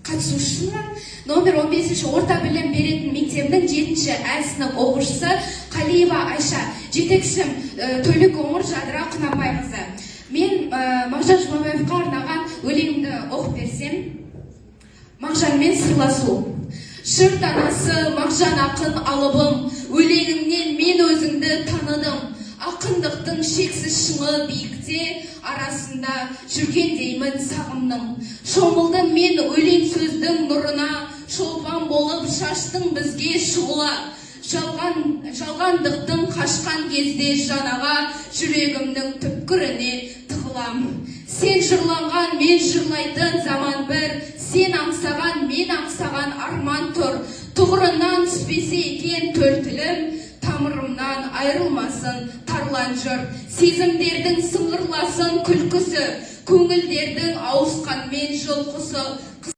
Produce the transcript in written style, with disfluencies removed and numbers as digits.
Қатысушысымын. Номер 15 орта білім беретін мектебінің 7 ә сынып оқушысы Қалиева Айша. Жетекшім Төлік Оңыр Жадыра Құнанбайқызы. Мен Мағжан Жұмабаевқа арнаған өлеңімді оқып берсем. Мағжанмен сырласу. Жыр данасы Мағжан, ақын алыбым, өлеңіңнен мен өзіңді таныдым. Ақындықтың шексіз шыңы биікте, арасында жүргендеймін сағымның. Шомылдым мен өлең сөздің нұрына, шолпан болып шаштың бізге шұғыла. Жалған, жалғандықтың қашқан кезде жанаға, жүрегімнің түпкіріне тығылам. Сен жырланған, мен жырлайтын заман бір, сен аңсаған, мен аңсаған арман тұр. Тұғырынан түспесе екен төл тілім, тамырымнан айырылмасын тарлан жыр. Сезімдердің сыңғырласын күлкісі, көңілдердің ауысқанмен жыл құсы.